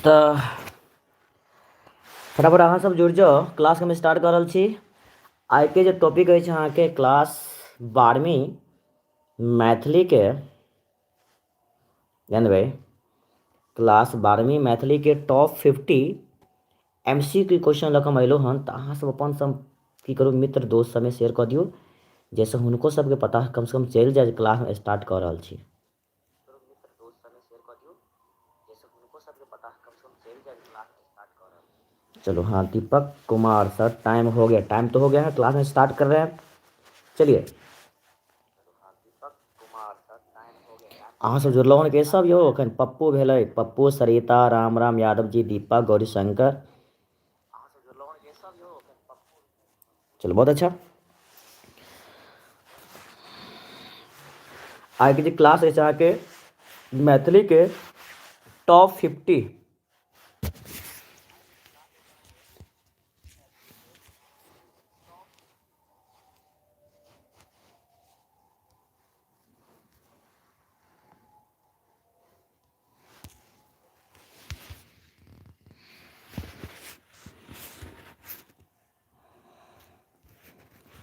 तऽ फटाफट अहाँ सब जुड़ि जाउ क्लास हम स्टार्ट कऽ रहल छी। आइके जे टॉपिक अछि अहाँके क्लास 12वीं मैथिलीके, जानबै क्लास 12वीं मैथिलीके top 50 M C Q question लऽ कऽ हम अयलहुँ हन। तऽ अहाँ सब अपन सब की करू, मित्र दोस्त सबमे शेयर कऽ दियौ, जाहिसँ हुनको सबके पता कमसँ कम चलि जाय जे क्लास हम स्टार्ट कऽ रहल छी। चलो हाँ, दीपक कुमार सर टाइम हो गया, टाइम तो हो गया है, क्लास में स्टार्ट कर रहे हैं। चलिए अहाँ सब जुड़लहुँ हन के सब यौ? एखन पप्पू भेलै, पप्पू, सरिता, राम राम यादव जी, दीपक, गौरी शंकर। चलो बहुत अच्छा। आइके जे क्लास अछि अहाँके मैथिलीके टॉप 50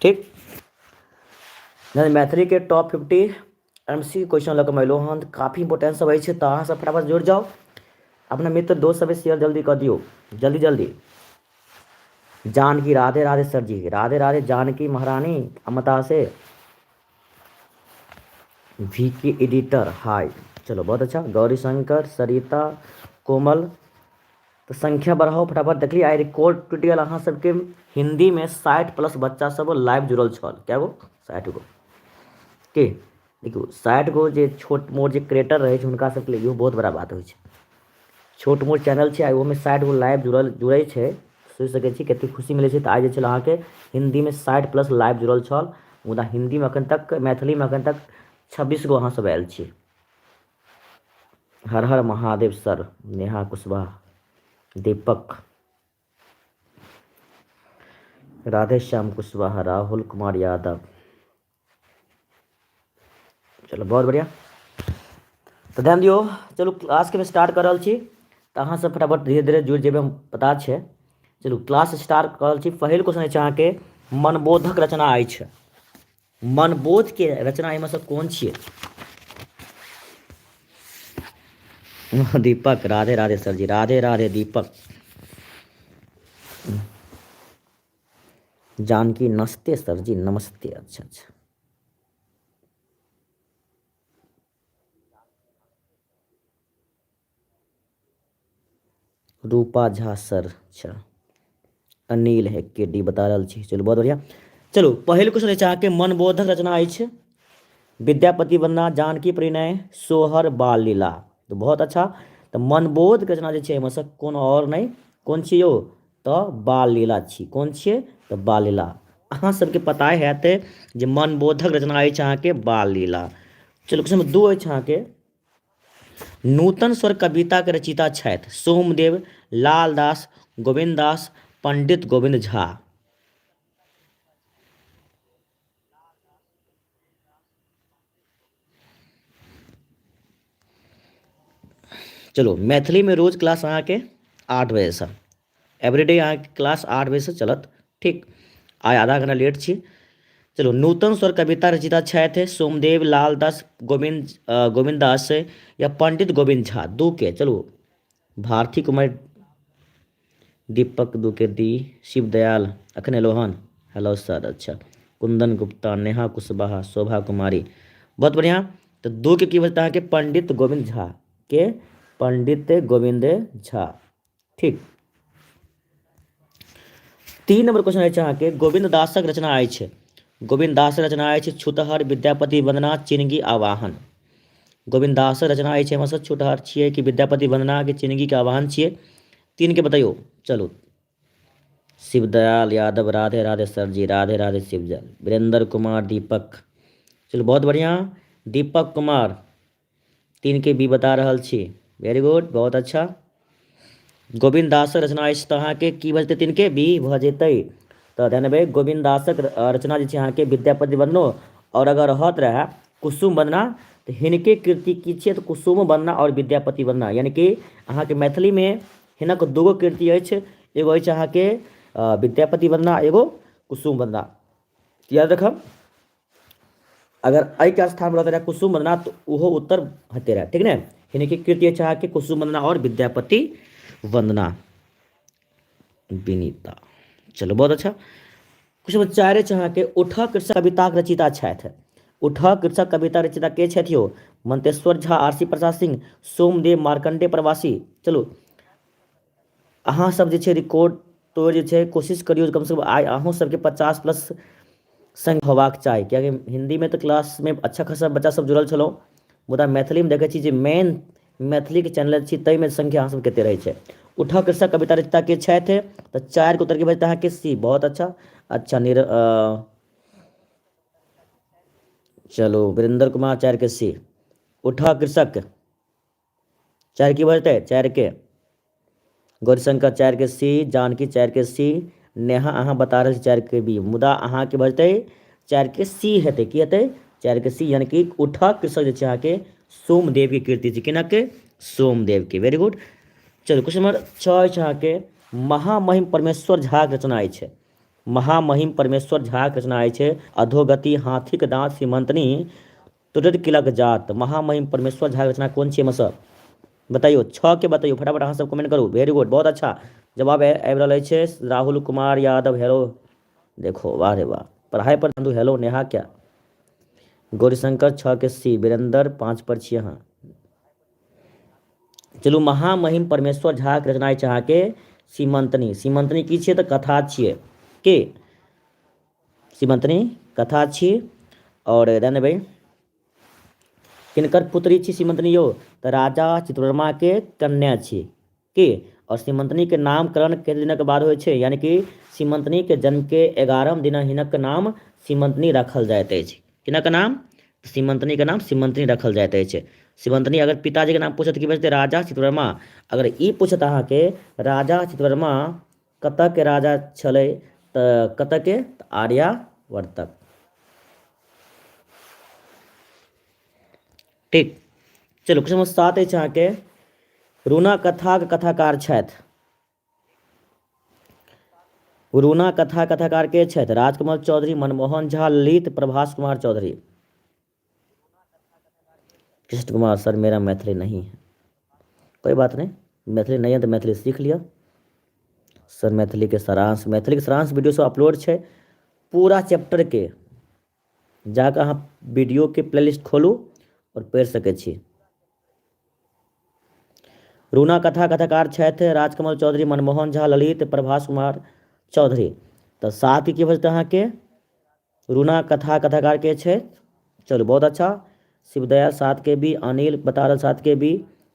ठीक, मैथिली के टॉप 50 एम सी क्वेश्चन लऽ कऽ अयलहुँ हन, काफी इम्पोर्टेंस सब अछि, तऽ अहाँ सब फटाफट जुड़ि जाउ, अपना मित्र दोस्त सबके शेयर जल्दी कऽ दियौ, जल्दी जल्दी। जानकी राधे राधे सर जी, राधे राधे जानकी महारानी अमता से, we के एडिटर हाय, चलो बहुत अच्छा। गौरी शंकर, सरिता, कोमल, तऽ संख्या बढ़ाउ फटाफट। देखली आइ रिकॉर्ड टूटि गेल अहाँ सबके, हिन्दीमे 60 प्लस बच्चा सब लाइव जुड़ल छल। कए गो? 60 गो। के देखियौ 60 गो जे छोट मोट जे क्रिएटर रहै छै हुनका सबके लिए इहो बहुत बड़ा बात होइ छै। छोट मोट चैनल छै आ ओहोमे 60 गो लाइव जुड़ल जुड़ै छै, सोचि सकै छी कतेक खुशी मिलै छै। तऽ आइ जे छल अहाँके हिन्दीमे 60 प्लस लाइव जुड़ल छल, मुदा हिन्दीमे एखन तक मैथिलीमे एखन तक 26 गो अहाँसभ आयल छी। हर हर महादेव सर, नेहा कुशवाहा, दीपक, राधेश्याम कुशवाहा, राहुल कुमार यादव। चलो बहुत बढ़िया, तऽ ध्यान दियौ। चलू क्लासके स्टार्ट कऽ रहल छी, तऽ अहाँ सब फटाफट धीरे धीरे जुड़ि जेबै, हम पता छै। चलू क्लास स्टार्ट कऽ रहल छी। पहिल क्वेश्चन अछि अहाँके मनबोधक रचना अछि, मनबोधके रचना एहिमे सँ कोन छियै? दीपक, राधे राधे सर जी, राधे राधे दीपक, जानकी नमस्ते सर जी, नमस्ते। अच्छा अच्छा, रूपा झा सर, अच्छा अनिल है के डी बता रहल छी। चलू बहुत बढ़िया। चलू पहिल क्वेश्चन अछि अहाँके मनबोधक रचना अछि विद्यापति वंदना, जानकी परिणय, सोहर बाल लीला। तऽ बहुत अच्छा, तऽ मनबोध रचना जे छै एहिमे सँ कोनो आओर नहि, कोन छियै यौ? तऽ बाल लीला छी। कोन छियै? तऽ बाल लीला। अहाँ सबके पता हैत जे मनबोधक रचना अछि अहाँके बाल लीला। चलू क्वेश्चन नंबर 2 अछि अहाँके नूतन स्वर कविताके रचयिता छथि सोमदेव, लालदास, गोविन्द दास, पंडित गोविन्द झा। चलू मैथिलीमे रोज क्लास अहाँके 8 बजेसँ, एवरीडे अहाँके क्लास 8 बजेसँ चलत, ठीक। आइ आधा घंटा लेट छी। चलू नूतन स्वर कविता रचयिता छथि सोमदेव, लालदास, गोविन्द गोविन्द दास या पंडित गोविन्द झा। दू के चलू भारती कुमार, दीपक दू के दी, शिवदयाल अखन एलो हन, हेलो सर। अच्छा कुंदन गुप्ता, नेहा कुशवाहा, शोभा कुमारी, बहुत बढ़िया। तऽ दू के की बजता अहाँके पंडित गोविन्द झा के, पंडित गोविन्द झा, ठीक। 3 नंबर क्वेश्चन अछि अहाँके गोविन्द दासक रचना अछि, गोविन्द दासक रचना अछि छुतहर, विद्यापति वंदना, चिनगी आवाहन। गोविन्द दासक रचना अछि एहिमे सँ छुतहर छियै कि विद्यापति वंदना कि चिनगी के आवाहन छियै? 3 के बतैयौ। चलू शिवदयाल यादव, राधे राधे सर जी, राधे राधे शिवदयाल, वीरेंद्र कुमार, दीपक, चलू बहुत बढ़िया। दीपक कुमार 3 के बी बता रहल छी, वेरी गुड, बहुत अच्छा। गोविन्द दासक रचना अछि तऽ अहाँके की भऽ जेतै? 3 के बी भऽ जेतै। तऽ ध्यान देबै गोविन्द दासक रचना जे छै अहाँके विद्यापति वंदनो, आओर अगर रहत रहए कुसुम वन्दना। तऽ हिनके कृति की छियै? तऽ कुसुम वन्दना आओर विद्यापति वन्दना। यानी कि अहाँके मैथिलीमे हिनक दूगो कृति अछि, एगो अछि अहाँके विद्यापति वन्दना, एगो कुसुम वन्दना। याद रखब, अगर एहिके स्थान पर रहते रहे कुसुम वन्दना तऽ ओहो उत्तर हेते रहे, ठीक ने? हिनके कृति अछि अहाँके कुसुम वन्दना आओर विद्यापति वन्दना। विनीता, चलू बहुत अच्छा। क्वेश्चन नंबर 4 अछि अहाँके, उठ कृषक कविताक रचयिता छथि। उठ कृषक कविता रचयिता के छथि यौ? मंतेश्वर झा, आरसी प्रसाद सिंह, सोमदेव, मार्कंडे प्रवासी। चलू अहाँ सब जे छै रिकॉर्ड तोड़ जे छै कोशिश करियौ कमसँ कम आइ अहूँ सबके 50 प्लस संग होबाक चाही, कियाकि हिन्दीमे तऽ क्लासमे अच्छा खासा बच्चा सब जुड़ल छलहुँ, मुदा मैथिलीमे देखै छी जे मेन मैथिलीके चैनल छी ताहिमे संख्या अहाँ सबके कते रहै छै। उठा कृषक कविता रचयिता के छथि? तऽ 4 के उत्तर की बचतै अहाँके? सी। बहुत अच्छा। अच्छा निर चलू वीरेंद्र कुमार 4 के सी। उठा कृषक 4 की बजतै? 4 के। गौरीशंकर 4 के सी, जानकी 4 के सी, नेहा अहाँ बता रहल छी 4 के बी, मुदा अहाँके बजतै 4 के सी हेतै। की हेतै? 4 के सी, यानी कि उठा कृषक जे छै अहाँके सोमदेव के कृति छै। केना के? सोमदेव के। वेरी गुड। चलू क्वेश्चन नंबर 6 अछि अहाँके, महामहिम परमेश्वर झा के रचना अछि। महामहिम परमेश्वर झा के रचना अछि अधोगति, हाथीक दाँत, सीमंतनी, टूटैत किलक जात। महामहिम परमेश्वर झा के रचना कोन छियै एहिमे सँ? बताइयो, 6 के बताइयो फटाफट, अहाँ सब कमेंट करू। वेरी गुड, बहुत अच्छा जवाब आबि रहल अछि। राहुल कुमार यादव हेलो, देखो वाह रे वाह, पढ़ाई पर ध्यान दू। हेलो नेहा क्या, गौरीशंकर 6 के सी, वीरेंद्र 5 पर छी अहाँ। चलू महामहिम परमेश्वर झा के रचना अछि अहाँके सीमंतनी। सीमंतनी की छियै? तऽ कथा छियै। के सीमंतनी कथा छी। आओर ध्यान देबै, किनकर पुत्री छी सीमंतनी यौ? तऽ राजा चित्रवर्मा के कन्या छी। की और सीमंतनी के नामकरण के दिनक बाद होइ छै? यानी कि सीमंतनी के जन्म के 11 दिन हिनक नाम सीमंतनी राखल जाइत अछि। किनक नाम? सीमंतनी के नाम सीमंतनी रखल जाइत अछि। सीमंतनी अगर पिताजी के नाम पूछत की बजतै? राजा चित्रवर्मा। अगर ई पूछत अहाँके राजा चित्रवर्मा कतऽ के राजा छलै, तऽ कतऽ के? आर्यावर्तक। ठीक, चलू क्वेश्चन नंबर 7 अछि अहाँके, रूना कथाक कथाकार छथि। रूना कथा कथाकार के छथि? राजकमल चौधरी, मनमोहन झा, ललित, प्रभास कुमार चौधरी। कृष्ण कुमार सर मेरा मैथिली नहीं है। कोई बात नहीं, मैथिली नहीं है तो मैथिली सीख लिअ। सर मैथिली के सारांश, मैथिली के सारांश वीडियो सब अपलोड छै पूरा चैप्टर के, जाकऽ अहाँ वीडियो के प्लेलिस्ट खोलू आओर पढ़ि सकै छी। रूना कथा कथाकार छथि राजकमल चौधरी, मनमोहन झा, ललित, प्रभास कुमार चौधरी। तऽ 7 की भऽ जेतै अहाँके? रूना कथा कथाकार के छै? चलू बहुत अच्छा। शिवदयाल 7 के बी, अनिल बता रहल 7 के बी,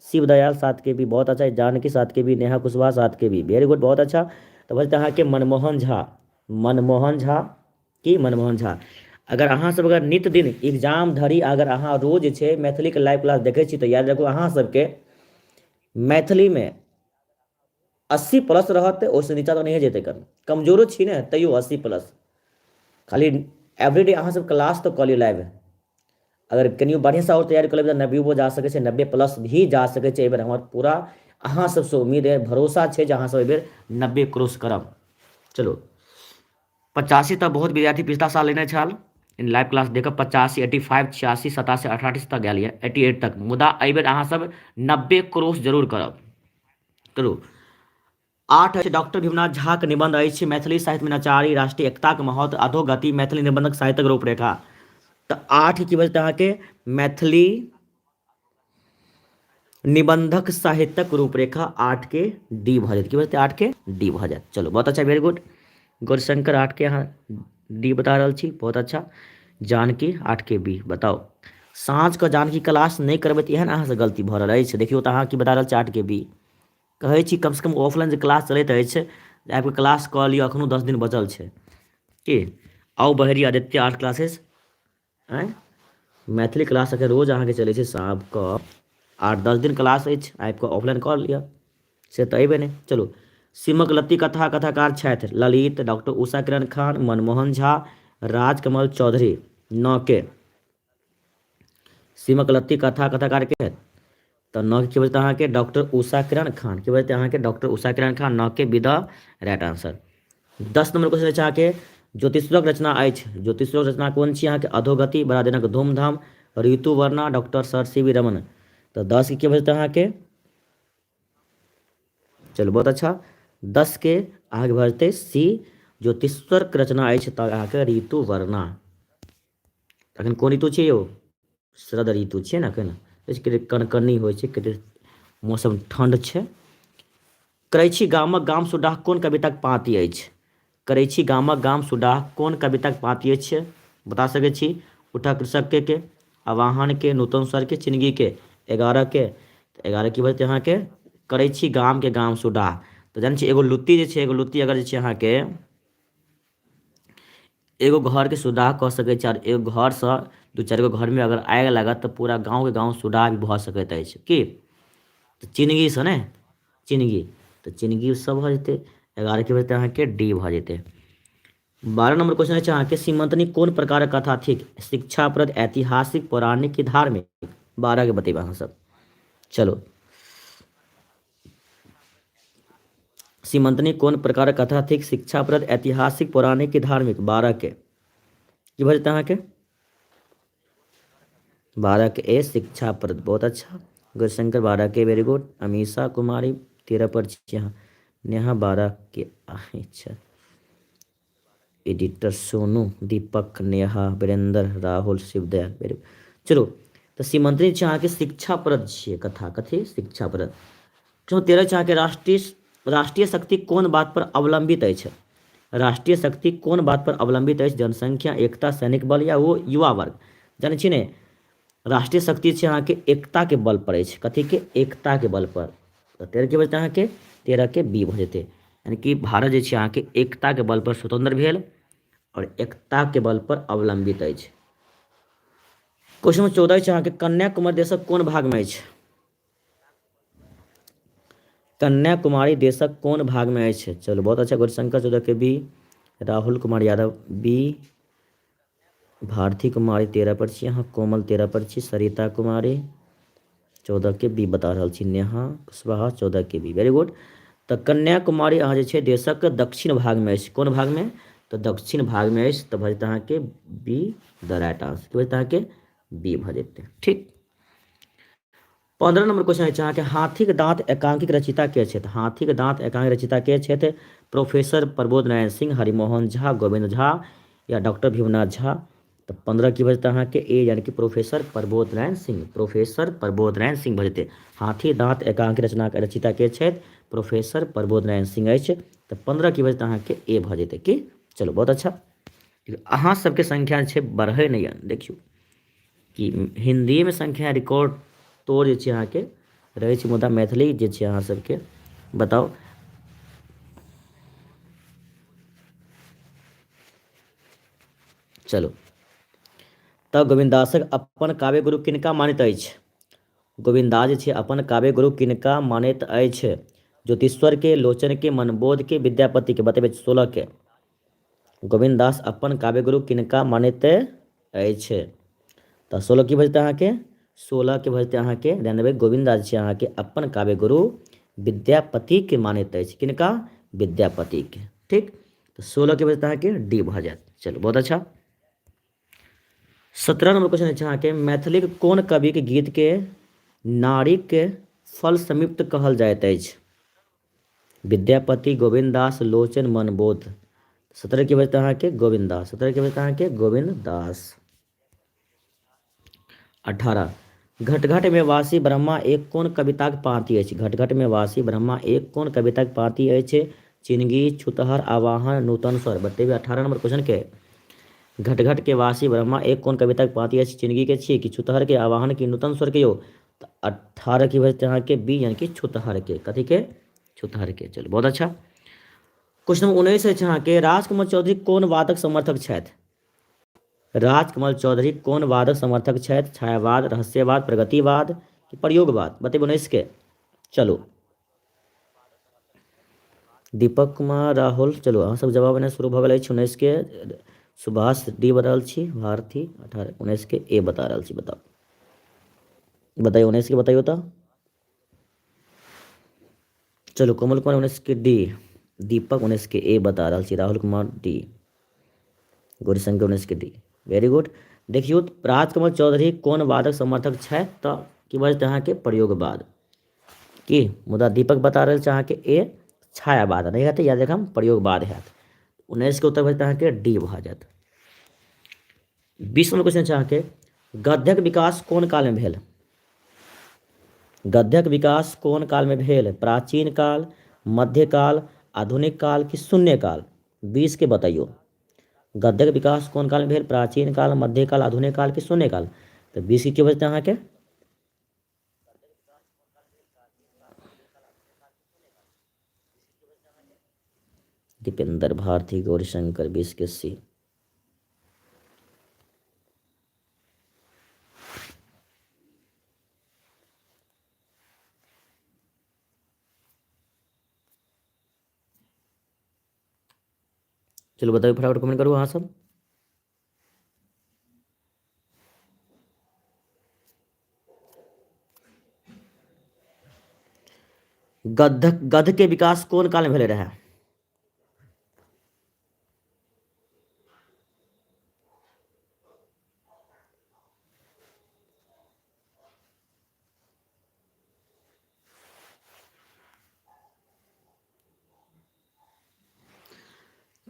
शिवदयाल 7 के बी, बहुत अच्छा। जानकी 7 के बी, नेहा कुशवाहा 7 के बी, वेरी गुड, बहुत अच्छा। तऽ भऽ जेतै अहाँके मनमोहन झा। मनमोहन झा की? मनमोहन झा। अगर अहाँ सब अगर नित दिन एग्जाम धरि अगर अहाँ रोज जे छै मैथिलीके लाइव क्लास देखै छी तऽ याद रखू अहाँ सबके मैथिलीमे 80 प्लस रहत, ओहिसँ नीचा तऽ नहिए जेतै। कम कमजोरो छी ने तैयो 80 प्लस। खाली एवरीडे अहाँ सब क्लास तऽ कऽ लियौ लाइव। अगर कनियो बढ़िआँसँ आओर तैयारी कऽ लेबै तऽ 90 जा सकै छै, 90 प्लस भी जा सकै छै। एहिबेर हमर पूरा अहाँ सबसँ उम्मीद है, भरोसा छै जे अहाँ सब एहिबेर 90 क्रॉस करब। चलू 85 तऽ बहुत विद्यार्थी पिछला साल लेने छल लाइव क्लास देख कऽ, 85, 85, 86, 87, 88 तक गेल यऽ, 88 तक, मुदा एहिबेर अहाँ सब 90 क्रॉस जरूर करब। करू। 8 अछि डॉक्टर भीमनाथ झाक निबंध अछि मैथिली साहित्यमे नचारी, राष्ट्रीय एकताक महत्व, अधोगति, मैथिली निबंधक साहित्यक रूपरेखा। तऽ 8 की बजतै अहाँके? मैथिली निबंधक साहित्यक रूपरेखा 8 के डी भऽ जायत। की बजतै? 8 के डी भऽ जायत। चलू बहुत अच्छा, वेरी गुड। गौरीशंकर 8 के अहाँ डी बता रहल छी, बहुत अच्छा। जानकी 8 के बी बताउ। साँझ कऽ जानकी क्लास नहि करबै तऽ एहन अहाँसँ गलती भऽ रहल अछि। देखियौ तऽ अहाँ की बता रहल छी 8 के बी। कहै छी कमसँ कम ऑफलाइन जे क्लास चलैत अछि आबि कऽ क्लास कऽ लिअ, एखनो 10 दिन बचल छै। की आउ बहेरी आदित्य आर्ट क्लासेस आँय, मैथिली क्लास एखन रोज अहाँके चलै छै शामके 8-10 दिन क्लास अछि, आबि कऽ ऑफलाइन कऽ लिअ, से तऽ अयबै नहि। चलू सीमक लत्ती कथा कथाकार छथि ललित, डॉक्टर उषा किरण खान, मनमोहन झा, राजकमल चौधरी। 9 के सीमक लत्ती कथा कथाकार के तऽ नौ के की बजतै अहाँके डॉक्टर उषा किरण खान। की बजतै अहाँके डॉक्टर उषा किरण खान। नौ के B the right answer. 10 number question अछि अहाँके ज्योतिषक रचना अछि। ज्योतिषक रचना कोन छी अहाँके? अधोगति, बड़ा दिनक धूमधाम, Ritu Varna, doctor sir C V Raman. तऽ 10 के की बजतै अहाँके? चलू बहुत अच्छा, 10 के अहाँके भऽ जेतै सी, ज्योतिषक रचना अछि तऽ अहाँके ऋतु वर्णा। अखन कोन ऋतु छियै यौ? शरद ऋतु छियै ने एखन, कनकनी होइ छै, कते मौसम ठण्ड छै। करै छी गामक गाम सुडाह कोन कविताक पाँति अछि? करै छी गामक गाम सुडाह कोन कविताक पाँति अछि? बता सकै छी? उठा कृषक के आवाहन के, नूतन स्वर के, चिनगी के। 11 के, 11 की बजतै अहाँके? करै छी गाम के गाम सुडाह। तऽ जानै छी एगो लुत्ती जे छै, एगो लुत्ती अगर जे छै अहाँके एगो घरके सुधार कऽ सकै छै, आओर एगो घरसँ दू चारि गो घरमे अगर आगि लागत तऽ पूरा गाँवके गाँव सुधार भऽ सकैत अछि की। तऽ चिनगीसँ ने, चिनगी तऽ चिनगी सब भऽ जेतै। 11 के भऽ जेतै अहाँके डी भऽ जेतै। 12 नम्बर क्वेश्चन अछि अहाँके सीमंतनी कोन प्रकारक कथा थिक? शिक्षाप्रद, ऐतिहासिक, पौराणिक कि धार्मिक? 12 के बतेबै अहाँ सब। चलो, सीमंतनी कोन प्रकारक कथा थिक? शिक्षाप्रद, ऐतिहासिक, पौराणिक कि धार्मिक? 12 के की भऽ जेतै अहाँके? 12 के ए, शिक्षाप्रद। बहुत अच्छा गौरीशंकर, 12 के वेरी गुड। अमीषा कुमारी 13 पर छी अहाँ। नेहा 12 के, अच्छा एडिटर सोनू, दीपक, नेहा, वीरेंद्र, राहुल, शिवदयाल, वेरी गुड। चलू तऽ सीमंतनी छै अहाँके शिक्षाप्रद छियै कथा। कथी? शिक्षाप्रद। 13 छै अहाँके राष्ट्रीय शक्ति कोन बात पर अवलंबित अछि? राष्ट्रीय शक्ति कोन बात पर अवलंबित अछि? जनसंख्या, एकता, सैनिक बल या वो युवा वर्ग? जानै छी ने, राष्ट्रीय शक्ति छै अहाँके एकताके बल पर अछि। कथीके? एकताके बल पर। तऽ 13 के बजतै अहाँके? 13 के बी भऽ जेतै। यानी कि भारत जे छै अहाँके एकताके बल पर स्वतंत्र भेल आओर एकताके बल पर अवलंबित अछि। क्वेश्चन नंबर 14 छै अहाँके कन्याकुमारी देशक कोन भागमे अछि? कन्याकुमारी देशक कोन भागमे अछि? चलू बहुत अच्छा, गौरीशंकर 14 के बी, राहुल कुमार यादव बी, भारती कुमारी 13 पर छी अहाँ, कोमल 13 पर छी, सरिता कुमारी 14 के बी बता रहल छी, नेहा कुशवाहा 14 के बी, वेरी गुड। तऽ कन्याकुमारी अहाँ जे छै देशक दक्षिण भागमे अछि। कोन भागमे? तऽ दक्षिण भागमे अछि। तऽ भऽ जेतै अहाँके बी द राइट आंसर। की भऽ जेतै अहाँके? बी भऽ जेतै। ठीक, 15 नंबर क्वेश्चन अछि अहाँके हाथीक दाँत एकांकीक रचयिता के छथि? हाथीक दाँत एकांकी रचयिता के छथि? प्रोफेसर प्रबोध नारायण सिंह, हरिमोहन झा, गोविंद झा या डॉक्टर भीमनाथ झा? तऽ 15 की भऽ जेतै अहाँके? ए, यानी कि प्रोफेसर प्रबोध नारायण सिंह। प्रोफेसर प्रबोध नारायण सिंह भऽ जेतै। हाथी दाँत एकांकी रचना रचयिता के छथि? प्रोफेसर प्रबोध नारायण सिंह अछि। तऽ 15 की भऽ जेतै अहाँके? ए भऽ जेतै। की चलू बहुत अच्छा, अहाँ सबके संख्या छै बढ़ै नहि यऽ। देखियौ कि हिन्दीमे संख्या रिकॉर्ड तोड़ जे छै अहाँके रहै छै, मुदा मैथिली जे छै अहाँ सबके बताउ। चलू तऽ गोविन्द दासक अपन काव्य गुरु किनका मानैत अछि? गोविन्द दास जे छै अपन काव्य गुरु किनका मानैत अछि? ज्योतिश्वर के, लोचन के, मनबोध के, विद्यापति के? बतेबै 16 के। गोविन्द दास अपन काव्य गुरु किनका मानैत अछि? तऽ 16 की भऽ जेतै अहाँके? 16 के भऽ जेतै अहाँके, ध्यान देबै, गोविन्द दास छै अहाँके अपन काव्य गुरु विद्यापति के मानैत अछि। किनका? विद्यापति के। ठीक, तऽ 16 के भऽ जेतै अहाँके डी भऽ जायत। चलू बहुत अच्छा। 17 नंबर क्वेश्चन अछि अहाँके मैथिलीक कोन कविक गीत के नारीक फल संयुक्त कहल जाइत अछि? विद्यापति, गोविन्द दास, लोचन, मनबोध। 17 के बजते अहाँके गोविन्द दास। 17 के बजते अहाँके गोविन्द दास। 18, घट घट में वासी ब्रह्मा एक कोन कविताक पाँति अछि? घट घट में वासी ब्रह्मा एक कोन कविताक पाँति अछि? चिनगी, छुतहर, आवाहन, नूतन स्वर। बतेबै 18 नंबर क्वेश्चन के। घट घट के वासी ब्रह्मा एक कोन कविताक पाँति अछि? चिनगी के छियै कि छुतहर के, आवाहन की नूतन स्वर के यौ? तऽ 18 की भऽ जेतै अहाँके बी, यानी कि छुतहर के। कथी के? छुतहर के। चलू बहुत अच्छा। क्वेश्चन नंबर 19 अछि अहाँके राजकमल चौधरी कोन वादक समर्थक छथि? राजकमल चौधरी कोन वादक समर्थक छथि? छायावाद, रहस्यवाद, प्रगतिवाद कि प्रयोगवाद? बतेबै 19 के। चलू दीपक कुमार, राहुल, चलू अहाँ सब जवाब एनाइ शुरू भऽ गेल अछि। 19 के सुभाष डी बता रहल छी, भारती 18, 19 के ए बता रहल छी, बताउ। बताइयो, 19 के बताइयो तऽ। चलू, कोमल कुमार 19 के डी, दीपक 19 के ए बता रहल छी, राहुल कुमार डी, गौरीशंकर 19 के डी। वेरी गुड। देखियौ, राजकमल चौधरी कोन वादक समर्थक छथि? तऽ की भऽ जेतै अहाँके? प्रयोगवाद की? मुदा दीपक बता रहल छै अहाँके ए, छायावाद नहि हेतै, याद राखब, प्रयोगवाद हैत। 19 के उत्तर भऽ जेतै अहाँके डी भऽ जायत। 20 नंबर क्वेश्चन छै अहाँके, गद्यक विकास कोन कालमे भेल? गद्यक विकास कोन कालमे भेल? प्राचीन काल, मध्यकाल, आधुनिक काल कि शून्य काल? 20 के बतैयौ, गद्यक विकास कोन कालमे भेल? प्राचीन काल, मध्यकाल, आधुनिक काल कि शून्य काल? तऽ 20 के की बजतै अहाँके? दीपेंद्र भारती, गौरीशंकर, 20 के सी। चलू बताबू, फटाफट कमेंट करू अहाँ सब। गद्य, गद्य के विकास कोन काल में भेलै रहै?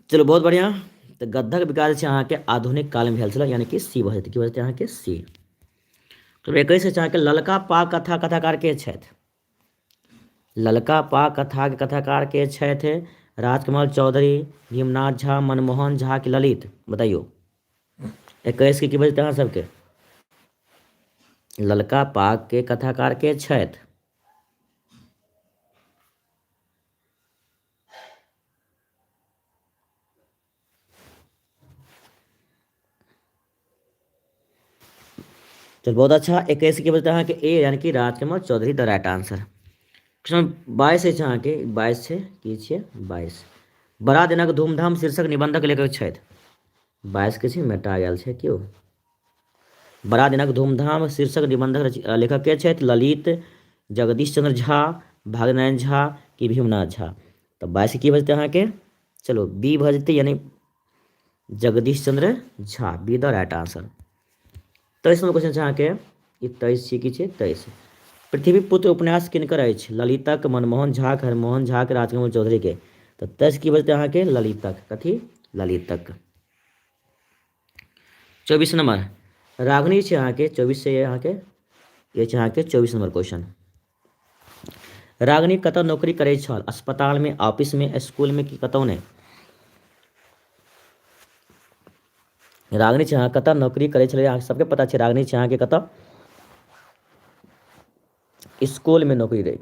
चलू, बहुत बढ़िआँ। तऽ गद्यक विकास जे छै अहाँके आधुनिक कालमे भेल छलै, यानी कि सी भऽ जेतै। की भऽ जेतै अहाँके? सी। तऽ 21 छै अहाँके, ललका पा कथा कथाकार के छथि? ललका पा कथाके कथाकार के छथि? राजकमल चौधरी, भीमनाथ झा, मनमोहन झा कि ललित? बताइयो, 21 के की बजतै अहाँ सबके? ललका पाग के कथाकार के छथि? चल, बहुत अच्छा। 21 के बजतै अहाँके ए, यानी कि Rajkamal Chaudhary the right answer. 22 अछि अहाँके, 22 छै, की छियै 22? बड़ा दिनक धूमधाम शीर्षक निबंधक लेखक छथि। 22 के छै, मेटा गेल छै केओ। बड़ा दिनक धूमधाम शीर्षक निबंधक लेखक के छथि? ललित, जगदीश चंद्र झा, भाग्यनारायण झा कि भीमनाथ झा? तऽ 22 की भऽ जेतै अहाँके? चलो, बी भऽ जेतै, यानी Jagdish Chandra Jha, B the right answer. 23 number question छै अहाँके, ई 23 छी की छै 23? पृथ्वी पुत्र उपन्यास किनकर अछि? ललितक, मनमोहन झा, हरमोहन झा, राजकमल चौधरी के? तऽ 23 की बजतै अहाँके? ललितक। कथी? ललितक। 24 नंबर रागनी छै अहाँके, 24 छै अहाँके, ये छै अहाँके 24 नंबर क्वेश्चन। रागनी कतऽ नौकरी करै छल? अस्पतालमे, ऑफिसमे, स्कूलमे कि कतहु नहि? रागनी छै अहाँ कतऽ नौकरी करै छलै? अहाँ सबके पता छै, रागनी छै अहाँके कतऽ? स्कूलमे नौकरी रहै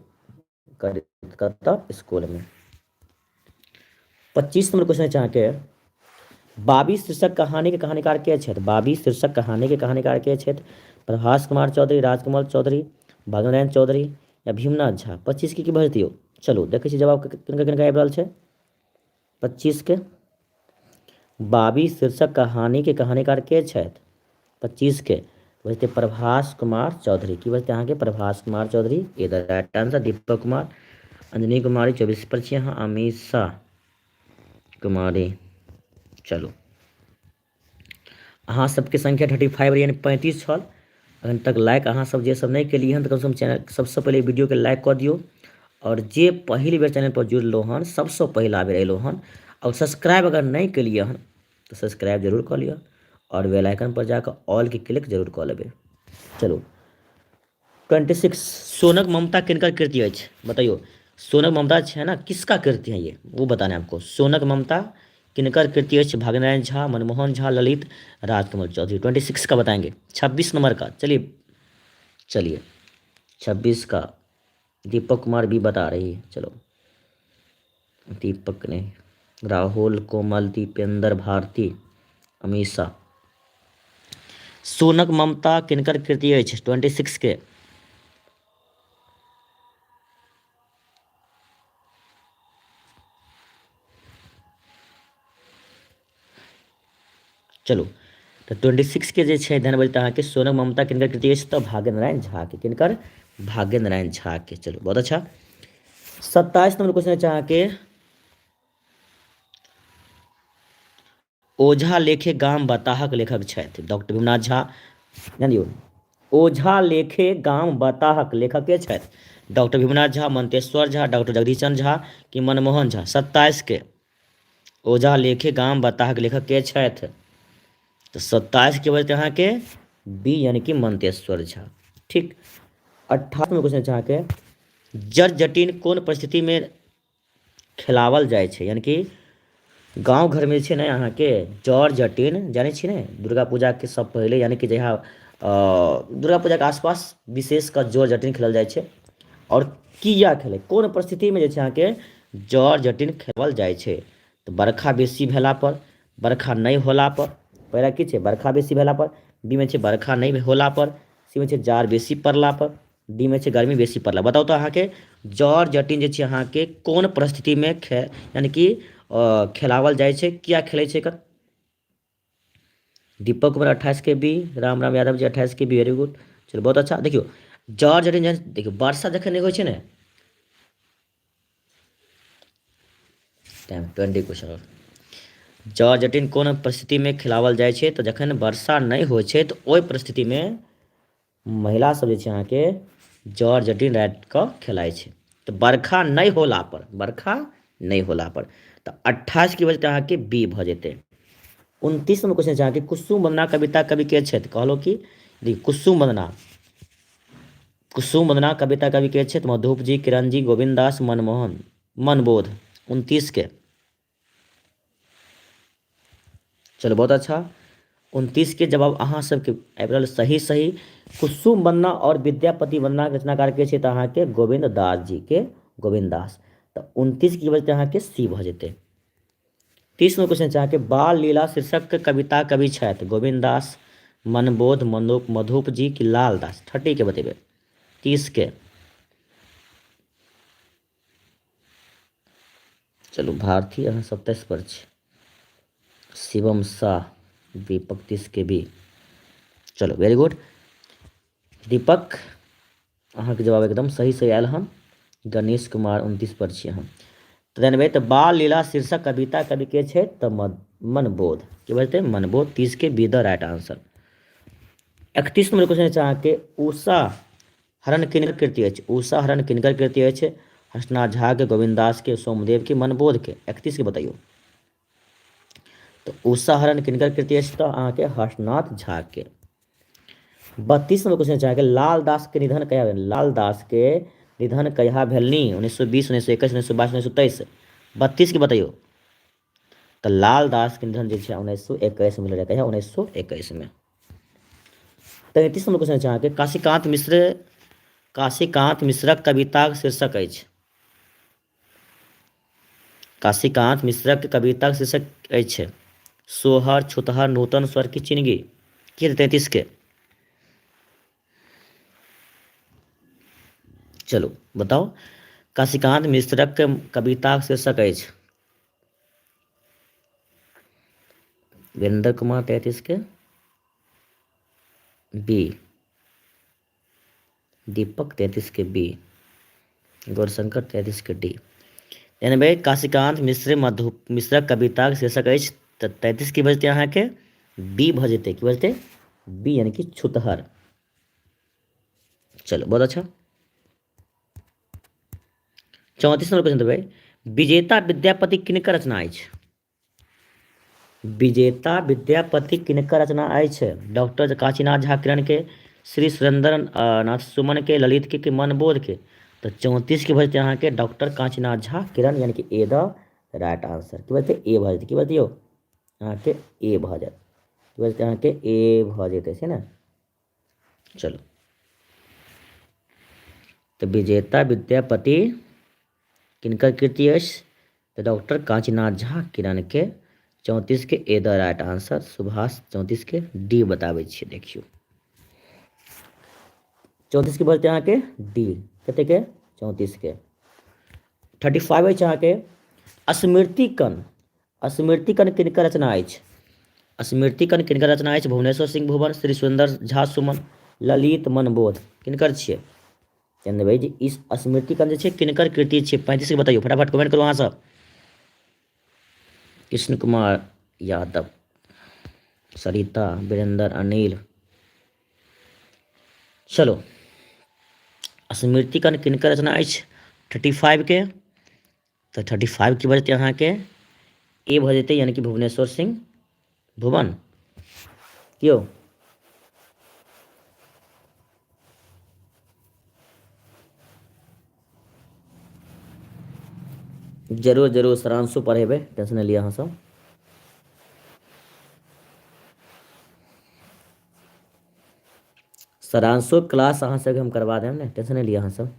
करै। कतऽ? स्कूलमे। 25 नंबर क्वेश्चन छै अहाँके, बाबी शीर्षक कहानी के कहानीकार के छथि? बाबी शीर्षक कहानी के कहानीकार के छथि? प्रभास कुमार चौधरी, राजकमल चौधरी, भाग्यनारायण चौधरी या भीमनाथ झा? 25 के की भऽ दियौ? चलू, देखै छी जवाब किनका किनका आबि रहल छै 25 के। बाबी शीर्षक कहानी के कहानीकार के छथि? 25 के बजते प्रभास कुमार चौधरी। की बजते अहाँके? प्रभास कुमार चौधरी, ए the right answer. Deepak Kumar, Anjani Kumari 24 पर छी अहाँ, अमीषा कुमारी। चलू, अहाँ सबके संख्या 35 यानी 35 छल। अखन तक लाइक अहाँ सब जे सब नहि केलियै हन, तऽ कमसँ कम चैनल सबसँ पहिले वीडियोके लाइक कऽ दियौ, आओर जे पहिल बेर चैनल पर जुड़लहुँ हन, सबसँ पहिला बेर अयलहुँ हन, आओर सब्सक्राइब अगर नहि केलियै हन तऽ सब्सक्राइब जरूर कऽ लिअ, आओर बेल आइकन पर जाकऽ ऑलके क्लिक जरूर कऽ लेबै। चलू, 26, सोनक ममता किनकर कृति अछि? बतैयौ, सोनक ममता छै ना, किसका कृति है ये, वो बताना है आपको। सोनक ममता किनकर कृति अछि? भाग्यनारायण झा, मनमोहन झा, ललित, राजकमल चौधरी। 26 का बताएंगे। 26 नंबर का, चलिए चलिए, 26 का दीपक कुमार भी बता रही है। चलो, दीपक ने, राहुल, कोमल, दीपेंद्र भारती, अमीषा। सोनक ममता किनकर कृति अछि? 26 के। चलू, तऽ 26 के जे छै ध्यान बजतै अहाँके। सोनक ममता किनकर कृति अछि? तऽ भाग्य नारायण झा के। किनकर? भाग्य नारायण झा के। चलू, बहुत अच्छा। 27 नंबर क्वेश्चन अछि अहाँके, ओझा लेखे गाम बताहक लेखक छथि डॉक्टर भीमनाथ झा। ध्यान दियौ, ओझा लेखे गाम बताहक लेखक के छथि? डॉक्टर भीमनाथ झा, मंतेश्वर झा, डॉक्टर जगदीश चंद्र झा कि मनमोहन झा? 27 के, ओझा लेखे गाम बताहक लेखक के छथि? तऽ 27 के बजते अहाँके बी, यानी कि मंतेश्वर झा। ठीक, 28 क्वेश्चन छै अहाँके, जट जटिन कोन परिस्थितिमे खेलावल जाइ छै? यानी कि गाँव घरमे जे छै ने अहाँके जट जटिन, जानै छियै ने, दुर्गा पूजाके सब पहिले, यानी कि जहिया दुर्गा पूजाके आसपास विशेष कऽ जट जटिन खेलल जाइ छै। आओर किया खेलै, कोन परिस्थितिमे जे छै अहाँके जट जटिन खेलल जाइ छै? तऽ बरखा बेसी भेलापर, बरखा नहि होलापर। पहिला की छै? बरखा बेसी भेलापर। बी मे छै बरखा नहि होलापर। सी मे छै जाड़ बेसी पड़लापर। डी मे छै गर्मी बेसी पड़ला। बताउ तऽ अहाँके जट जटिन जे छै अहाँके कोन परिस्थितिमे यानी कि खेलावल जाइ छै, किया खेलै छै एकर? दीपक कुमार 28 के बी, राम राम यादव जी 28 के बी, वेरी गुड। चलो, बहुत अच्छा। देखियौ, जट जटिन, देखियौ, वर्षा जखन नहि होइ छै ने, टाइम 20 क्वेश्चन। जट जटिन कोन परिस्थितिमे खिलावल जाइ छै? तऽ जखन वर्षा नहि होइ छै तऽ ओहि परिस्थितिमे महिला सब जे छै अहाँके जट जटिन राति कऽ खेलाइ छै। तऽ बरखा नहि होला पर, बरखा नहि होला पर। तऽ 28 के बजते अहाँके बी भऽ जेतै। 29 नंबर क्वेश्चन छै अहाँके, कुसुम वंदना कविता कवि के छथि? कहलहुँ कि कुसुम वंदना, कुसुम वंदना कविता कवि के छथि? मधुप जी, किरण जी, गोविंद दास, मनमोहन, मनबोध। 29 के। चलो, बहुत अच्छा। 29 के जवाब अहाँ सबके आबि रहल सही सही। कुसुम वंदना और विद्यापति वंदना के रचनाकार के छै? तऽ अहाँके गोविंद दास जी के, गोविंद दास। तऽ 29 की बजते अहाँके सी भऽ जेतै। 30 नंबर क्वेश्चन छै अहाँके, बाल लीला शीर्षक के कविता कवि छथि गोविंद दास, मनबोध, मनुप, मधुप जी कि लाल दास? 30 के बतेबै, 30 के। चलू भारती, अहाँ 27 पर छी। शिवम शाह, दीपक 30 के बी। चलो, वेरी गुड दीपक, अहाँके जवाब एकदम सही सही आयल हन। गणेश कुमार 29 पर छी अहाँ। तऽ जानबै तऽ बाल लीला शीर्षक कविता कवि के छै? तऽ मनबोध के बजतै, मनबोध। 30 के be the right answer. 31 number question छै अहाँके, उषा हरण किनकर कृति अछि? उषा हरण किनकर कृति अछि? हर्षनाथ झा के, गोविन्द दास के, सोमदेव के, मनबोध के? 31 के बतैयौ। तऽ उषा हरण किनकर कृति अछि? तऽ अहाँके हर्षनाथ झा के। 32 नंबर क्वेश्चन छै अहाँके, लाल दास के निधन कहिया भेल? लाल दास के निधन कहिया भेलनि? 1920, 1921, 1922, 1923। 32 के बतैयौ। तऽ लाल दास के निधन जे छै 1921 मे भेल रहै। कहिया? 1921 मे। 33 नंबर क्वेश्चन छै अहाँके, काशीकांत मिश्र, काशीकांत मिश्रक कविताक शीर्षक अछि। काशीकांत मिश्रक कविताक शीर्षक अछि सोहर, छुतहर, नूतन स्वर की चिनगी? की? 33 के। चलू बताउ, काशीकांत मिश्रक कविताक शीर्षक अछि। वीरेंद्र कुमार 33 के बी, दीपक 33 के बी, गौरशंकर 33 के डी। यानी भाई काशीकांत मिश्र मधु मिश्रक कविताक शीर्षक अछि, तऽ 33 की बजतै अहाँके? बी भऽ जेतै। की बजतै? बी, यानी कि छुतहर। चलो, बहुत अच्छा। 34 नंबर क्वेश्चन देबै, विजेता विद्यापति किनकर रचना अछि? विजेता विद्यापति किनकर रचना अछि? डॉक्टर काशीनाथ झा किरण के, श्री सुरेंद्र नाथ सुमन के, ललित के, मनबोध के? तऽ 34 के भऽ जेतै अहाँके डॉक्टर काशीनाथ झा किरण, यानी कि ए द राइट आंसर। की बजतै? ए भऽ जेतै। की बजतै यौ अहाँके? ए भऽ जायत। की बजतै अहाँके? ए भऽ जेतै, छै ने? चलू, तऽ विजेता विद्यापति किनकर कृति अछि? तऽ डॉक्टर कांचीनाथ झा किरण के। 34 के ए द राइट आंसर। सुभाष 34 के डी बताबै छियै, देखियौ, 34 के बजतै अहाँके डी। कते के? 34 के। 35 अछि अहाँके, स्मृति कण, स्मृति कण किनकर रचना अछि? स्मृतिकण किनकर रचना अछि? भुवनेश्वर सिंह भुवन, श्री सुन्दर झा सुमन, ललित मनबोध। किनकर छियै? ध्यान देबै जे ई स्मृतिकण जे छै किनकर कृति छियै। 35 के बतैयौ, फटाफट कमेंट करू अहाँसभ। कृष्ण कुमार यादव, सरिता, वीरेंद्र, अनिल। चलो, स्मृतिकण किनकर रचना अछि? 35 के। तऽ 35 की भऽ जेतै अहाँके? ए भऽ जेतै, यानी कि भुवनेश्वर सिंह भुवन। क्यों? जरूर जरूर सरांशो पढ़ेबै, टेंशन नहि लिअ अहाँसभ। सरांशो क्लास अहाँ सबके हम करवा देब ने, टेंशन नहि लिअ अहाँसभ।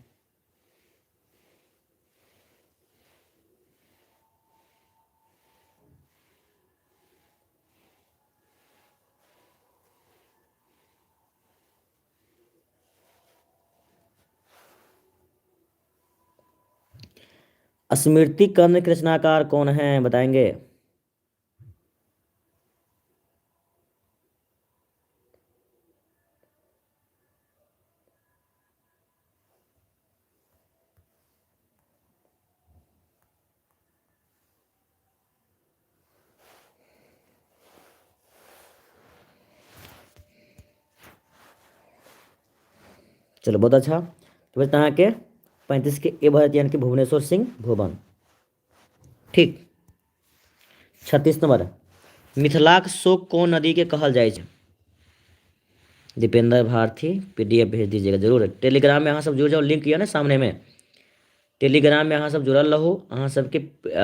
स्मृति कर्ण के रचनाकार कौन है, बताएंगे? चलो बहुत अच्छा। तो बस अहाँके 35 के ए भऽ जायत, यानी कि भुवनेश्वर सिंह भुवन। ठीक, 36 नंबर, मिथिलाक शोक कोन नदी के कहल जाइ छै? दीपेंद्र भारती पीडीएफ भेज दीजिएगा जरूर। टेलीग्राम में अहाँ सब जुड़ जाओ, लिंक यऽ ने सामने में। टेलीग्राम में अहाँ सब जुड़ल रहू, अहाँ सबके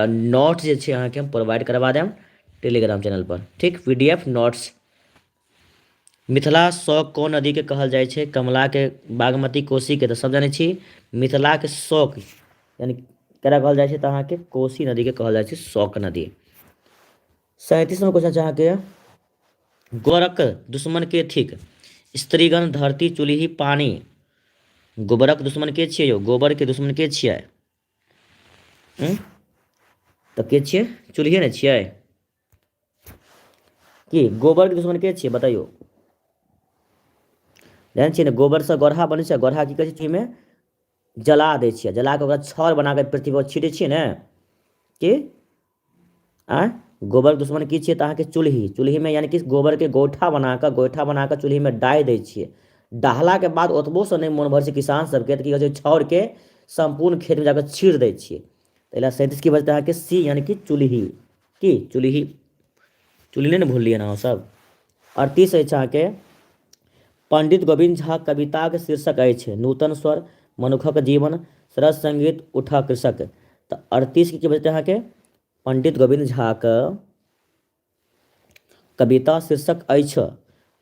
नोट्स जे छै अहाँके हम प्रोवाइड करबा देब टेलीग्राम चैनल पर। ठीक, पीडीएफ नोट्स। मिथिला शौक कोन नदीके कहल जाइ छै? कमलाके, बागमती, कोसीके, तऽ सब जानै छी। मिथिलाके शौक यानी केकरा कहल जाइ छै? तऽ अहाँके कोसी नदीके कहल जाइ छै शौक नदी। 37 नंबर क्वेश्चन छै अहाँके, गोबरक दुश्मन के थिक? स्त्रीगण, धरती, चूल्हि, पानि। गोबरक दुश्मन के छियै यौ? गोबर के दुश्मन के छियै? तऽ के छियै? चूल्हिए ने छियै। की गोबर के दुश्मन के छियै बताइयो? जानै छियै ने, गोबरसँ गोरहा बनै छै। गोरहा की कहै छै? चूल्हिमे जला दै छियै, जला कऽ ओकरा छाउर बना कऽ पृथ्वी पर छीटै छियै ने। की आँय, गोबरके दुश्मन की छियै? तऽ अहाँके चूल्ही। चूल्हीमे यानि कि गोबरके गोइठा बना कऽ, गोइठा बना कऽ चूल्हीमे डाहि दै छियै। डाहलाके बाद ओतबोसँ नहि मोन भरै छै किसान सबके, तऽ की कहै छै? छाउरके सम्पूर्ण खेतमे जाकऽ छीट दै छियै। ताहि लए 37 की बचतै अहाँके? सी, यानि कि चूल्ही। की चूल्ही? चूल्ही नहि ने भुललियै ने अहाँसभ? 38 अछि अहाँके, पंडित गोविन्द झा कविताक शीर्षक अछि नूतन स्वर, मनुखक जीवन, सरस संगीत, उठा कृषक। तऽ 38 के की बचतै अहाँके? पंडित गोविन्द झाक कविता शीर्षक अछि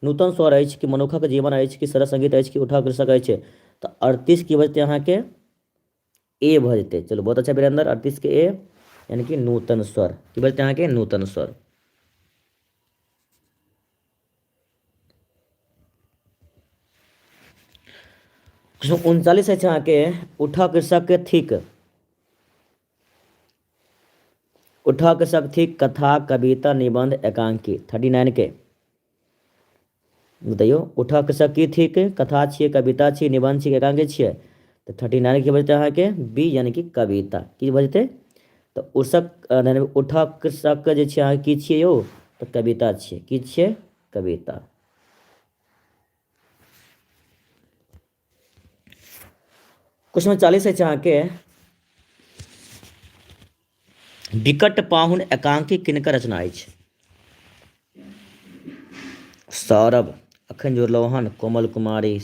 नूतन स्वर अछि कि मनुखक जीवन अछि कि सरस संगीत अछि कि उठा कृषक अछि? तऽ 38 की बचतै अहाँके? ए भऽ जेतै। चलू बहुत अच्छा वीरेंद्र, 38 के ए, यानी कि नूतन स्वर। की बजतै अहाँके? नूतन स्वर। 39 अछि अहाँके, उठा कृषक थिक। उठा कृषक थिक कथा, कविता, निबंध, एकांकी। 39 के बतैयौ, उठा कृषक की थिक? कथा छियै, कविता छियै, निबंध छियै, एकांकी छियै? तऽ 39 की बजतै अहाँके? बी, यानी कि कविता। की बजतै? तऽ उषक उठा कृषक जे छै अहाँके की छियै यौ? तऽ कविता छियै। की छियै? कविता। क्वेश्चन 40 अछि अहाँके, विकट पाहुन एकांकी किनकर रचना अछि? सौरभ अखन जुड़लहुँ हन, कोमल कुमारी।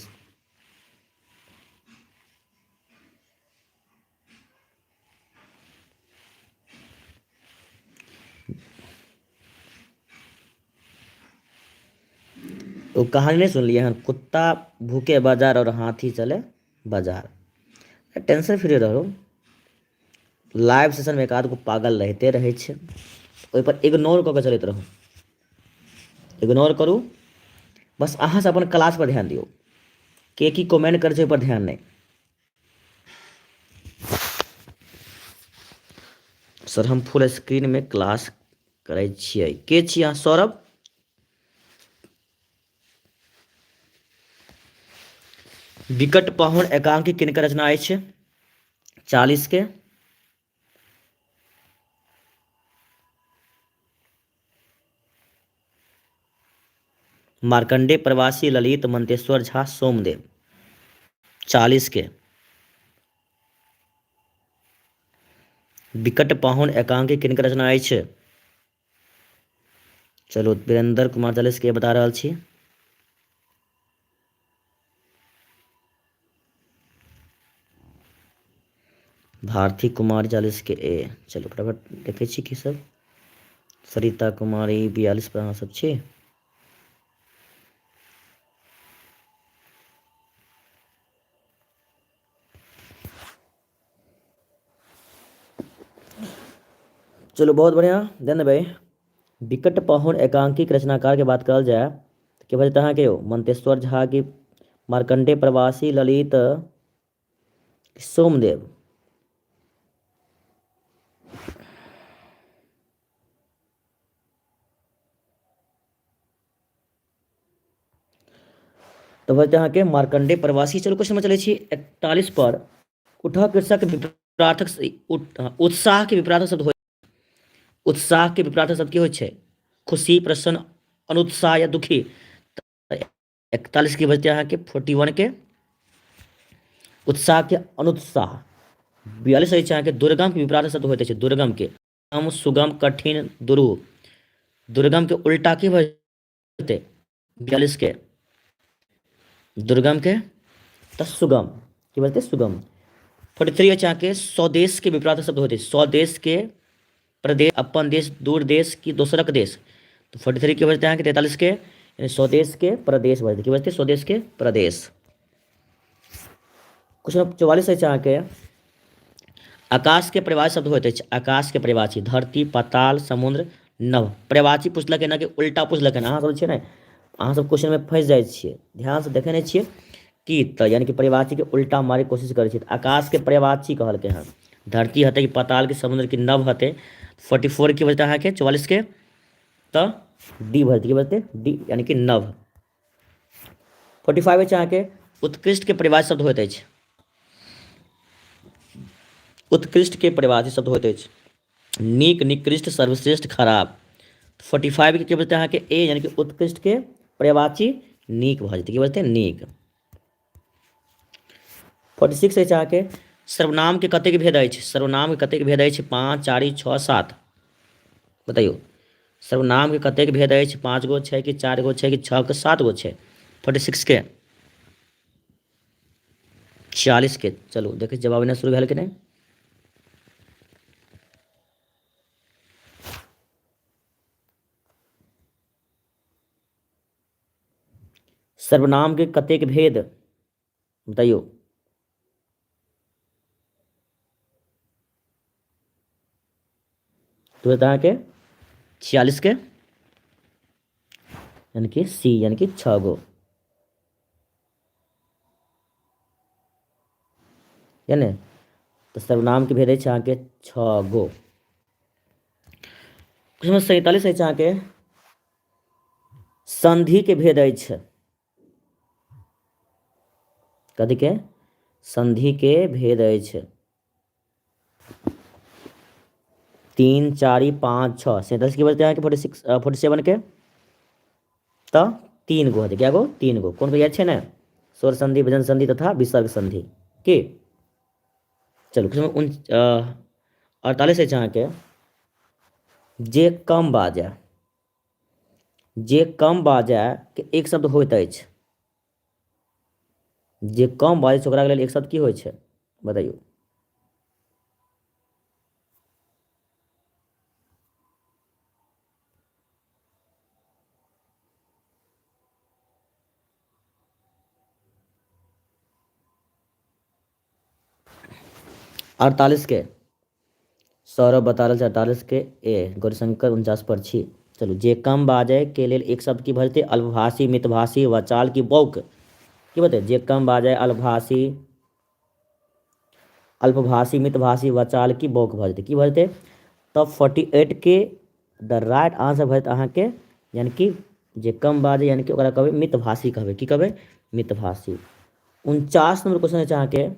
ओ कहानी नहि सुनलियै हन? कुत्ता भूखे बाजार और हाथी चले बाजार। टेंशन फ्री रहू। लाइव सेशनमे एक आध गो पागल रहिते रहै छै, ओहिपर इग्नोर कऽ कऽ चलैत रहू। इग्नोर करू बस, अहाँ सब अपन क्लास पर ध्यान दियौ। के की कमेंट करै छै ओहिपर ध्यान नहि। सर हम फुल स्क्रीनमे क्लास करै छियै। के छी अहाँ? सौरभ? विकट पाहुन एकांकी किनकर रचना अछि? 40 के। मार्कंडे प्रवासी, ललित, मंतेश्वर झा, सोमदेव। 40 के। विकट पाहुन एकांकी किनकर रचना अछि? चलू वीरेंद्र कुमार 40 के बता रहल छी। भारती कुमारी 40 के ए। चलू फटाफट देखै छी की सब। सरिता कुमारी 42 पर अहाँ सब छी। चलू बहुत बढ़िया देन भाई। विकट पाहुन एकांकीक रचनाकार के बात करल जाय तऽ के भऽ जेतै अहाँके यौ? मंतेश्वर झा की मार्कंडे प्रवासी, ललित, सोमदेव? तऽ भऽ जेतै अहाँके मार्कंडे प्रवासी। चलू क्वेश्चन में चलै छी 41 पर। उठह कृषक विपरार्थक उत्साह के विपरार्थक शब्द होइ, उत्साह के विपरार्थक शब्द की होइ छै? खुशी, प्रसन्न, अनुत्साह या दुखी। 41 के बजते अहाँके 41 के उत्साह के अनुत्साह। 42 अछि अहाँके दुर्गम के विपरार्थक शब्द होइत अछि। दुर्गम के कम, सुगम, कठिन, दुरूह। दुर्गम के उल्टा की भऽ जेतै? 42 के दुर्गम के तऽ सुगम। की बजतै? सुगम। 43 अछि अहाँके स्वदेश के विपरार्थक शब्द होइत अछि। स्वदेश के प्रदेश, अपन देश, दूर देश की दोसरक देश। तऽ 43 के बजतै अहाँके 43 के यानी स्वदेश के प्रदेश बजतै। की बजतै? स्वदेश के प्रदेश। क्वेश्चन 44 अछि अहाँके आकाश के परिभाषा शब्द होइत अछि। आकाश के परिभाषी धरती, पाताल, समुद्र, नभ। परिभाषी पुछलक एना कि उल्टा पुछलक एना। अहाँ सब छै ने, अहाँ सब क्वेश्चन में फंसि जाइ छियै, ध्यान से देखै नहि छियै की, तऽ यानी कि परिभाषी के उल्टा मारे के कोशिश करै छियै। आकाश के परिभाषी कहलकै हँ, धरती हतै कि पाताल के समुद्र की नभ हतै। 44 की बजतै अहाँके 44 के तऽ डी भजतै। की बजतै? डी, यानी कि नभ। 45 अछि अहाँके उत्कृष्ट के परिभाषा शब्द होइत अछि। उत्कृष्ट के परिभाषी शब्द होइत अछि नीक, निकृष्ट, सर्वश्रेष्ठ, खराब। 45 के की बजतै अहाँके? ए, यानी कि उत्कृष्ट के पर्यायवाची नीक भऽ जेतै। की बजतै? नीक। 46 अछि अहाँके सर्वनाम के कतेक भेद अछि? सर्वनाम के कतेक भेद अछि? 5, 4, 6, 7। बतैयौ सर्वनाम के कतेक भेद अछि? 5 गो छै कि 4 गो छै कि 6 के 7 गो छै? 46 के 46 के। चलू देखै जवाब एना शुरू भेल कि नहि। सर्वनाम के कतेक भेद बताइयो। तो अहाँके 46 के यानी कि सी, यानी कि 6 गो। यानी तऽ सर्वनाम के भेद अछि अहाँके 6 गो। 47 अछि अहाँके संधि के भेद अछि। कथी के? संधि के भेद अछि। 3, 4, 5, 6। 47 के बजते अहाँके 46, 47 के तऽ 3 गो हेतै। कए गो? 3 गो। कोन याद छै ने? स्वर संधि, व्यंजन संधि तथा विसर्ग संधि। की चलू 48 अछि अहाँके जे कम बाजय, जे कम बाजय के एक शब्द होइत अछि। जे कम बाजै छै ओकरा लेल एक शब्द की होइ छै? बतैयौ। 48 के सौरभ बता रहल छै 48 के ए। गौरीशंकर 49 पर छी। चलू जे कम बाजय के लेल एक शब्द की भऽ जेतै? अल्पभाषी, मितभाषी, वचाल की बौक। की बतै? जे कम बाजय, अल्पभाषी, अल्पभाषी, मितभाषी, वचाल की बौक भऽ जेतै। की भऽ जेतै? तऽ 48 के द राइट आंसर भऽ जेतै अहाँके, यानी कि जे कम बाजै यानी कि ओकरा कहबै मितभाषी कहबै। की कहबै? मितभाषी। 49 नंबर क्वेश्चन अछि अहाँके,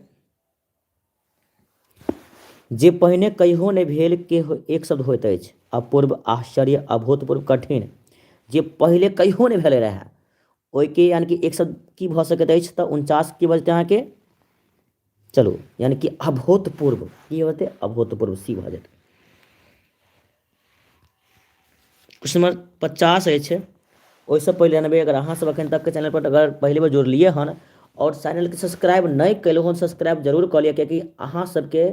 जे पहिने कहियो नहि भेल के एक शब्द होइत अछि। अपूर्व, आश्चर्य, अभूतपूर्व, कठिन। जे पहिले कहियो नहि भेलै रहए ओहिके यानि कि एक शब्द की भऽ सकैत अछि? तऽ 49 की भऽ जेतै अहाँके? चलू, यानि कि अभूतपूर्व की होतै? अभूतपूर्व, सी भऽ जेतै। क्वेश्चन नंबर 50 अछि। ओहिसँ पहिले जानबै, अगर अहाँसभ एखन तक चैनल पर अगर पहिले बेर जुड़लियै हन आओर चैनलके सब्सक्राइब नहि केलहुँ हन, सब्सक्राइब जरूर कऽ लिअ, कियाकि अहाँ सबके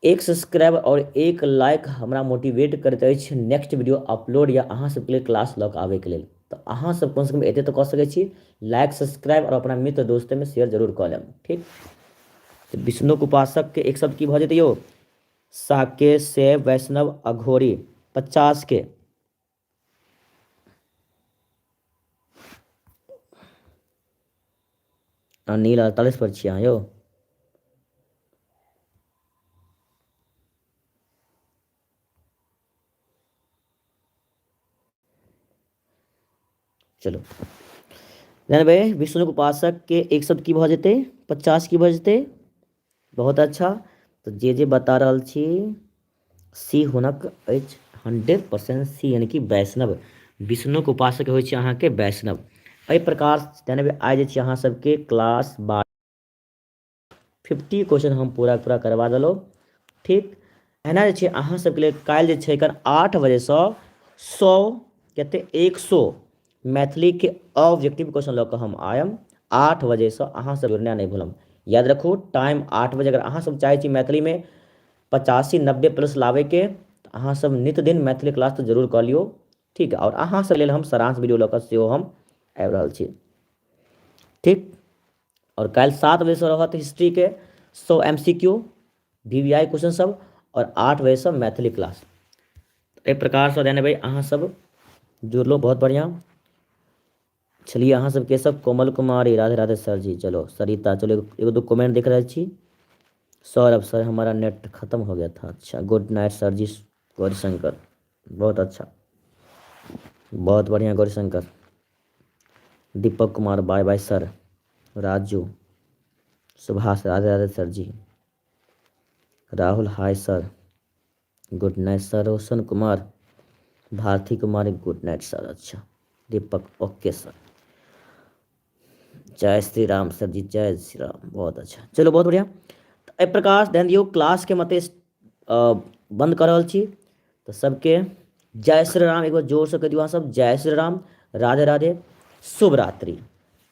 एक सब्सक्राइब आओर एक लाइक हमरा मोटिवेट करैत अछि नेक्स्ट वीडियो अपलोड या अहाँ सबके लेल क्लास लऽ कऽ आबैके लेल। तऽ अहाँ सब कमसँ कम एते तऽ कऽ सकै छी, लाइक, सब्सक्राइब आओर अपना मित्र दोस्तमे शेयर जरूर कऽ लेब। ठीक, तऽ विष्णुक उपासकके एक शब्द की भऽ जेतै यौ? साके, शैव, वैष्णव, अघोरी। 50 के अनिल, 48 पर छी अहाँ यौ। चलू जानबै, विष्णुक उपासक के एक शब्द की भऽ जेतै? 50 की भऽ जेतै? बहुत अच्छा। तऽ जे जे बता रहल छी सी हुनक अछि, 100% सी, यानी कि वैष्णव। विष्णुक उपासक होइ छै अहाँके वैष्णव। एहि प्रकार जानबै, आइ जे छै अहाँ सबके क्लास 50 क्वेश्चन हम पूरा पूरा करवा देलहुँ। ठीक, एना जे छै अहाँ सबके लेल काल्हि जे छै एखन 8 बजेसँ 100 कते 100 मैथिलीके ऑब्जेक्टिव क्वेश्चन लऽ कऽ हम आयब 8 बजेसँ। अहाँ सब जुड़नाइ नहि भूलब, याद रखू टाइम 8 बजे। अगर अहाँ सब चाहै छी मैथिलीमे 85 90 प्लस लाबैके, तऽ अहाँ सब नित दिन मैथिली क्लास तऽ जरूर कऽ लियौ। ठीक, आओर अहाँ सब लेल हम सारांश वीडियो लऽ कऽ सेहो हम आबि रहल छी। ठीक, आओर काल्हि 7 बजेसँ रहत हिस्ट्रीके 100 M C Q V V I question सब आओर 8 बजेसँ मैथिली क्लास। एहि प्रकारसँ जानबै अहाँ सब जुड़लहुँ, बहुत बढ़िआँ छलियै अहाँ सबके सब। कोमल कुमारी, राधे राधे सर जी। चलो सरिता, चलो एगो दू कमेंट देख रहल छी। सौरभ सर, हमारा नेट खत्म हो गया था। अच्छा, गुड नाइट सर जी। गौरीशंकर, बहुत अच्छा, बहुत बढ़िया Gaurishankar. Deepak Kumar, bye bye sir. Raju, Subhash, Radhe Radhe sir ji. Rahul, hi sir, good night sir. Roshan Kumar, Bharati Kumari, good night sir. अच्छा दीपक, ओके सर, जय श्री राम सर जी, जय श्री राम, बहुत अच्छा। चलो बहुत बढ़िया। तऽ एहि प्रकार ध्यान दियौ, क्लासके मते बंद कऽ रहल छी। तऽ सबके जय श्री राम, एक बार जोरसँ कहि दियौ अहाँ सब, जय श्री राम, राधे राधे, शुभ रात्रि।